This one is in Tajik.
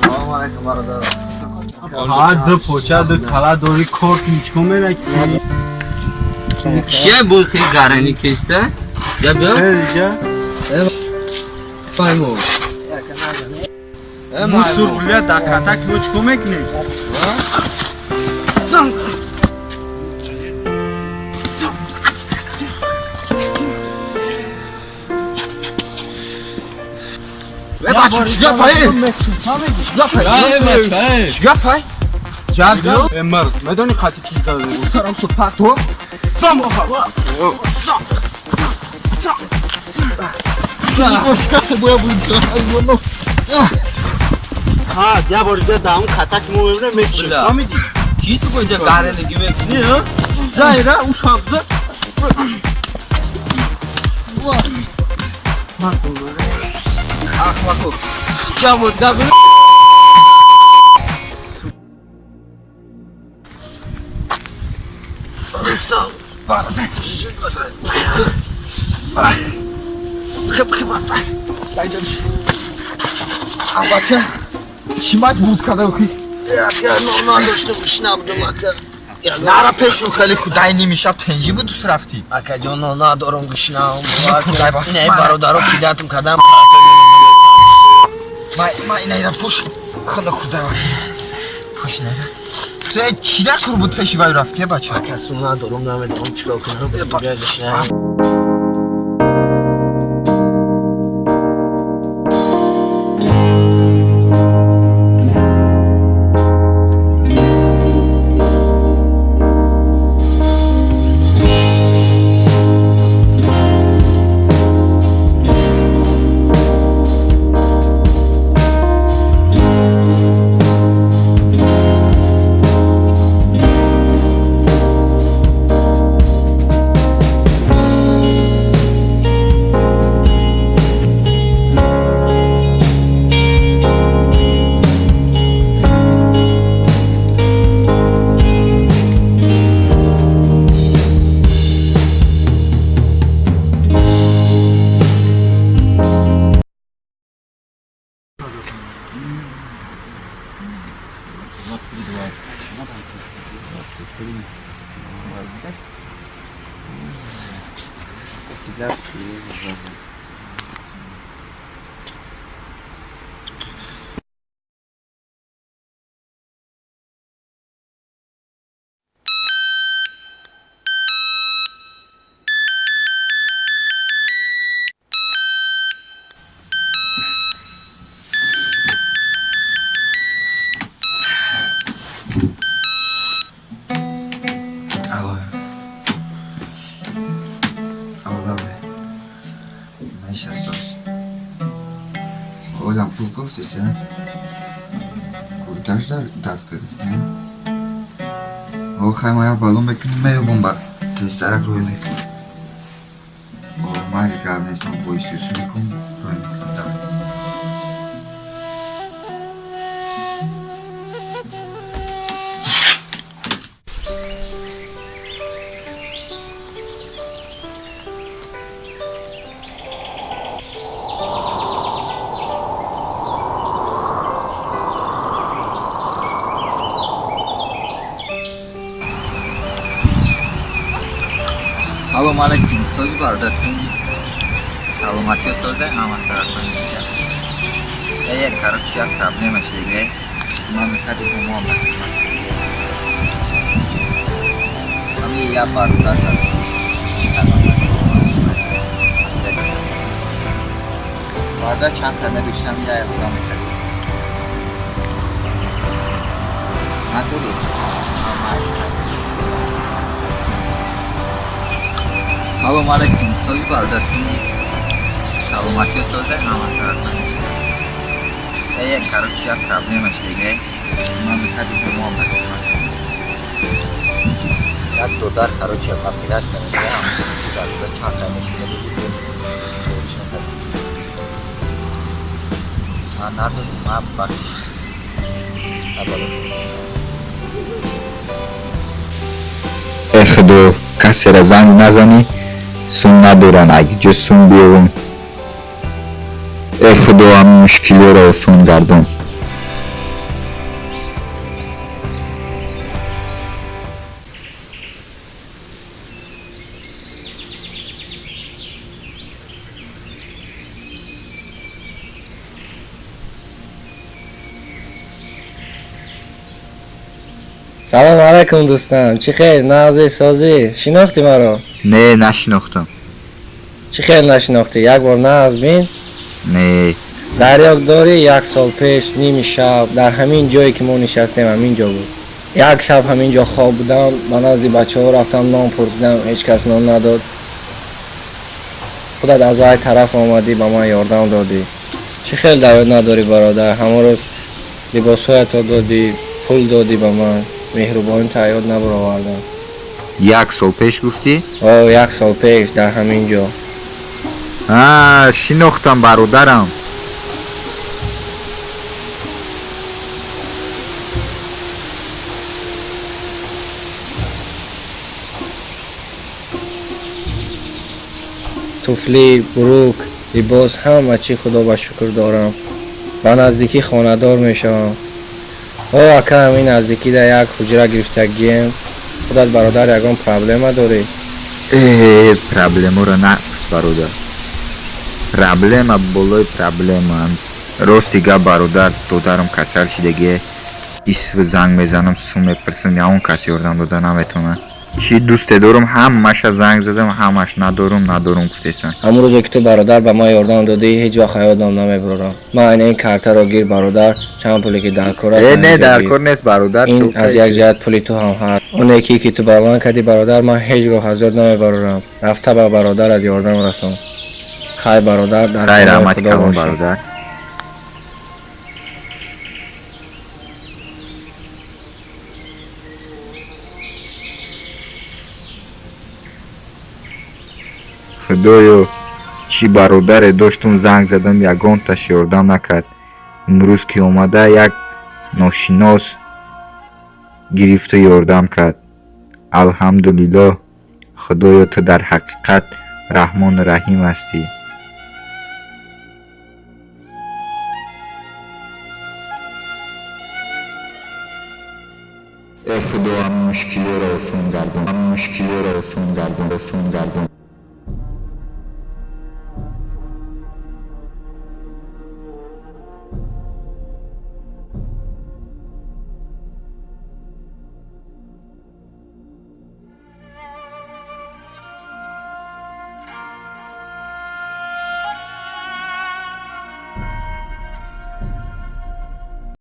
Салом алейкум бародар. Ҳа ду поча ду кала дори кор куничко мераки. Кия бо хел гарани кеста? Я биё. Хелиҷа. Файму. Мусур гулия да катак мо чико мекунем? Бача чига пай? Чига пай? Чига пай? Ҷаб эмар медони қати ки зада? Тарам су пато. Сам оха. Шикаста боя буд. Ҳа, я бор ҷа да он катак мо мебинем мекушем. Фаҳмидӣ? Ки ту куҷа гарани ки мекунӣ, ҳа? Зайра ушабза. Ахмақо. Чабот гап. Хеб хеб. Дайҷа. А бача. Шимат буд када хи. Я нон надоштам, гушна будам ака. Нара пешу хеле худай нимишаб тенҷи буд дус рафтӣ. Ака ҷон, нон надорам, гушнаам. Худай бас. Ина бародаро кидатум кадам. Ма ина ира пуш. Хела худай. Пуш нара. Ту чӣ кур буд пеши вай рафтӣ бача? Ака сум надорам, намедонам чикор кунам. Гушнаам. Алло. Алло, добре. Наишастос. Одам пул гуфтест, не? Курташ дар даф кардест, не? О, хай ма як балон мекунем, меёбам ба тезтарак рӯй мекунем. О, майли гап нест, мо бо исюсу мекунем, рӯй мекунем дар. Салом алейкум, сози бародар тинҷи. Саломатиё соза ҳама тарафа ништа. Як короче як проблема шиге. Ман мекади мо ҳам хидмат. Ами я бародар чӣ кардам? Бародар чанд та медоштам я иқдом мекардем. Надорӣ? Салом алейкум, сози бародар тинҷи. Саломатиё соза ҳама тарафа ништа. Як короче як проблема шиге. Ман мекади мо ҳам хидмат. Як додар короче операция мекунам. Чанд та мешуда. Ман надорам, ман бахш. Э худо, касеро занг назанӣ, сум надоранд, аг ҷо сум биёвум. Э худо, ҳамин мушкилиёро осон гардон. Салом алайкум, дӯстам. Чӣ хел, нағзӣ, созӣ? Шинохтӣ маро? Не, нашинохтам. Чӣ хел нашинохтӣ? Як бор нағз бин. Не. Дар ёд дорӣ, як сол пеш ними шаб дар ҳамин ҷое ки мо нишастем, ҳамин ҷо буд. Як шаб ҳамин ҷо хоб будам, ба назди бачаҳо рафтам, нон пурсидам, ҳеҷ кас нон надод. Худат аз вай тараф омадӣ, ба ман ёрдам додӣ. Чӣ хел дар ёд надорӣ, бародар? Ҳамон рӯз либосҳоятро додӣ, пул додӣ ба ман. Меҳрубонита ёд набаровардам. Як сол пеш гуфтӣ? О, як сол пеш дар ҳамин ҷо. А, шинохтам, бародарам. Туфлӣ, бурук, либос, ҳама чӣ худо ба шукр дорам. Ба наздикӣ хонадор мешавам. О, ака, ҳамин наздикӣ да як ҳуҷра гирифтагием. Худат, бародар, ягон проблема дорӣ? Э, проблемаро напурс, бародар. Проблема болои проблема. Рости гап, бародар, додарам касал шидагие. Исв занг мезанам, сум мепурсам, ягон кас ёрдам дода наметавонад. Чӣ дӯсте дорум, ҳамаша занг задам, ҳамаш надорум, надорум гуфтесан. Ҳамон рӯзе ки ту, бародар, ба ман ёрдам додӣ, ҳеҷ вақт ёдам намебарорам. Ман айна ин картаро гир, бародар, чанд пуле ки дар кор аст. Э, не, ҳаминҷо дар гир. кор нест, бародар. Ин аз як ҷиҳат пули ту ҳам ҳаст. Оне ки ту ба ман кардӣ, бародар, ман ҳеҷ гоҳ аз ёд намебарорам. Рафта ба бародарат ёрдам расон. Хайр, бародар, дар Хайр, паноҳи раҳмати Худо калон, бошӣ. бародар. Худоё, чӣ бародаре доштум, занг задам, ягонташ ёрдам накард. Имрӯз ки омада, як ношинос гирифту ёрдам кард. Алҳамдулиллоҳ. Худоё, ту дар ҳақиқат Раҳмону Раҳим ҳастӣ. Э худо, ҳамин мушкилиёро осон гардон, ҳамин мушкилиёро осон гардон, осон гардон.